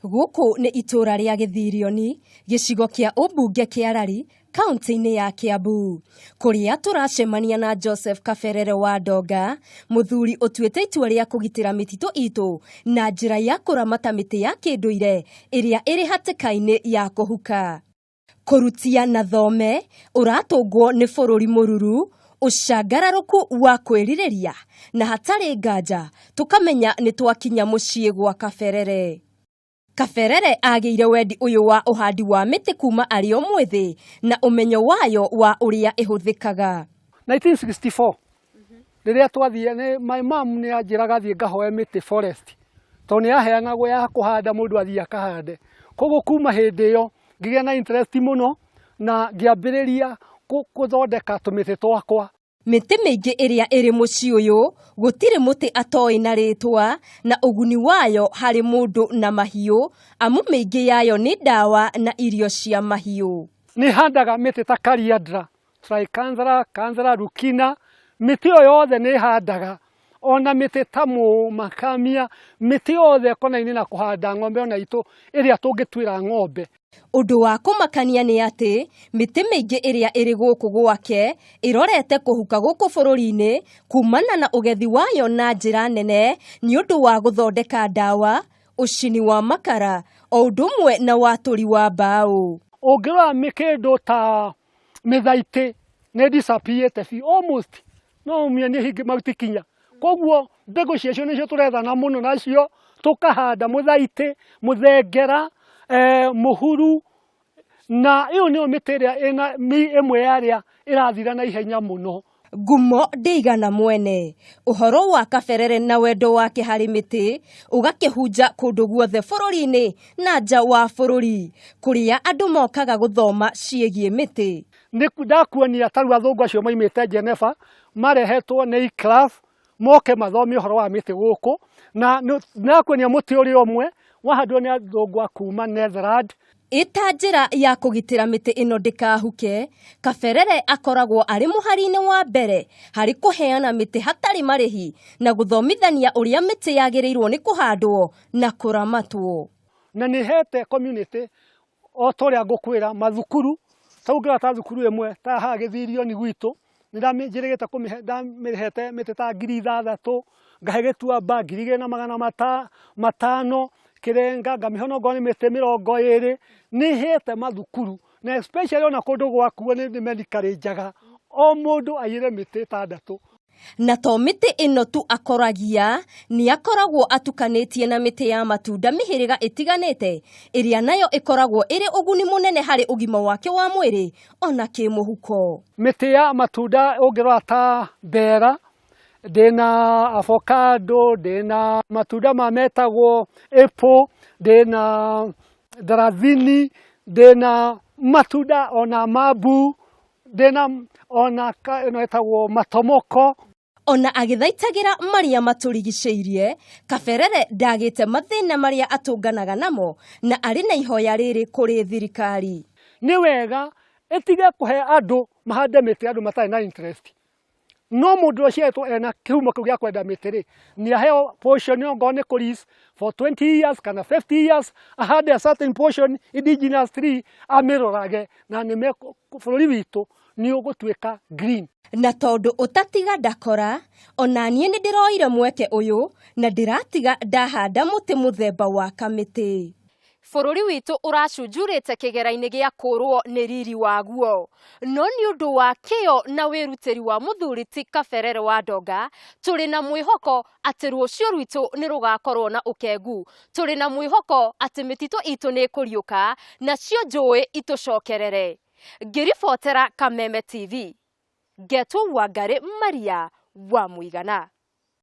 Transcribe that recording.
Gũkũ nĩ itũũra rĩa Gĩthirioni, gĩcigo kĩa ũmbunge kĩa Rari, kaunti-inĩ ya Kiambu, kũrĩa tũracemania na Joseph Kaberere wa Ndonga, mũthuri ũtuĩte itua rĩa kũgitĩra mĩtitũ itũ na njĩra ya kũramata mĩtĩ ya kĩndũire ĩrĩa ĩrĩ hatĩka-inĩ ya kũhuka. Kũrutia na thome ũratũngwo nĩ bũrũri mũruru, ũcangararũku wa kwĩrirĩria na hatarĩ nganja tũkamenya nĩ twakinya mũciĩ gwa Kaberere. Kaberere agĩire wendi ũyũ wa ũhandi wa mĩtĩ kuma arĩ o mwĩthĩ na ũmenyo wayo wa ũrĩa ĩhũthĩkaga. 1964 rĩrĩa twathiĩ nĩ my mom nĩ anjĩraga thiĩ ngahoe mĩtĩ forest tondũ nĩ yaheanagwo ya kũhanda mũndũ athiĩ akahande. Koguo kuma hĩndĩ ĩyo ngĩgĩa na interest mũno na ngĩambĩrĩria gũthondeka tũmĩtĩ twakwa. Mĩtĩ mĩingĩ ĩrĩa ĩrĩ mũciĩ ũyũ gũtirĩ mũtĩ atoĩ na rĩtwa na ũguni wayo harĩ mũndũ na mahiũ amu mĩingĩ yayo nĩ ndawa na irio cia mahiũ. Nĩ handaga mĩtĩ ta Calliandra, Trichanthera, Canthera, Leucaena, mĩtĩ ĩyo yothe nĩ handaga ona mĩtĩ ta mũmakamia, mĩtĩ yothe ĩkonainie na kũhanda ng'ombe ona itũ ĩrĩa tũngĩtuĩra ng'ombe. Ũndũ wa kũmakania nĩ atĩ mĩtĩ mĩingĩ ĩrĩa ĩrĩ gũkũ gwake ĩrorete kũhuka gũkũ bũrũri-inĩ kumana na ũgethi wayo na njĩra nene nĩ ũndũ wa gũthondeka ndawa, ũcini wa makara o ũndũ ũmwe na watũri wa mbaũ. Ũngĩrora kĩndũ ta mĩthaitĩ nĩ disappear-ĩte biũ almost no ũmĩonie hingi mautikinya. Koguo mbegũ ciacio nĩcio tũrethana mũno nacio tũkahanda mũthaitĩ, mũthengera, mũhuru na ĩyo nĩyo mĩtĩ ĩrĩa ĩna ĩmwe ya ĩrĩa ĩrathira na ihenya mũno. Ngumo ndĩigana mwene. Ũhoro wa Kaberere na wendo wake harĩ mĩtĩ ũgakĩhunja kũndũ guothe bũrũri-inĩ na nja wa bũrũri kũrĩa andũ mokaga gũthoma ciĩgiĩ mĩtĩ. Nĩ ndakuonia ta rĩu athũngũ acio maimĩte Geneva marehetwo nĩ ICRAF moke mathome ũhoro wa mĩtĩ gũkũ na ndakuonia mũtĩ ũrĩa ũmwe wahandwo nĩ athũngũ a kuma Netherlands. Ĩ ta njĩra ya kũgitĩra mĩtĩ ĩno ndĩkahuke, Kaberere akoragwo arĩ mũhari-inĩ wa mbere harĩ kũheana mĩtĩ hatarĩ marĩhi na gũthomithania ũrĩa mĩtĩ yagĩrĩirwo nĩ kũhandwo na kũramatwo. Na nĩ hete community o ta ũrĩa ngũkwĩra mathukuru, ta rĩu ũngĩrora ta thukuru ĩmwe ta haha Gĩthirioni gwitũ, nĩ njĩrĩgĩte kũmĩhe ndamĩhete mĩtĩ ta 6000, ngahe Gĩtuamba 2500, Kĩrenga ngamĩhe onakorwo nĩ mĩtĩ 20, nĩ hete mathukuru na especially ona kũndũ gwakuo nĩ nĩ o mũndũ aiyĩre mĩtĩ 6. Na to mĩtĩ ĩno tu akoragia, nĩ akoragwo atukanĩtie na mĩtĩ ya matunda mĩhĩrĩga ĩtiganĩte ĩrĩa nayo ĩkoragwo ĩrĩ ũguni mũnene harĩ ũgima wake wa mwĩrĩ ona kĩmũhuko. Mĩtĩ ya matunda ũngĩrora ta mbera, ndĩna avocado, ndĩna matunda ma metagwo apple, ndĩna ndarathini, ndĩna matunda ona mambu, ndĩna ona ĩno ĩtagwo matomoko. Ona agĩthaitagĩra marĩa matũrigicĩirie, Kaberere ndagĩte mathĩna marĩa atũnganaga namo na arĩ na ihoya rĩrĩ kũrĩ thirikari. Nĩ wega ĩtige kũhe andũ mahande mĩtĩ andũ matarĩ na interest. No mũndũ ũrĩa ũciarĩtwo ena kĩhumo kĩu gĩa kwenda mĩtĩ rĩ, nĩ aheo portion ongorwo nĩ kũ lease for 20 years kana 50 years, ahande a certain portion indigenous tree amĩrorage na nĩ bũrũri witũ nĩ ũgũtuĩka green. Na tondũ ũtatiga ndakora, ona niĩ nĩ ndĩroire mweke ũyũ na ndĩratiga ndahanda mũtĩ mũthemba wa kamĩtĩ. Bũrũri witũ ũracunjurĩte kĩgera-inĩ gĩa kũrwo nĩ riri waguo. No nĩ ũndũ wa kĩyo na wĩrutĩri wa mũthuri ti Kaberere wa Ndonga, tũrĩ na mwĩhoko atĩ rũciũ rwitũ nĩ rũgakorwo na ũkengu. Tũrĩ na mwĩhoko atĩ mĩtitũ itũ nĩ ĩkũriũka, nacio njũĩ itũcokerere. Ngĩribotera Kameme TV, ngetwo Wangarĩ Maria wa Mũigana.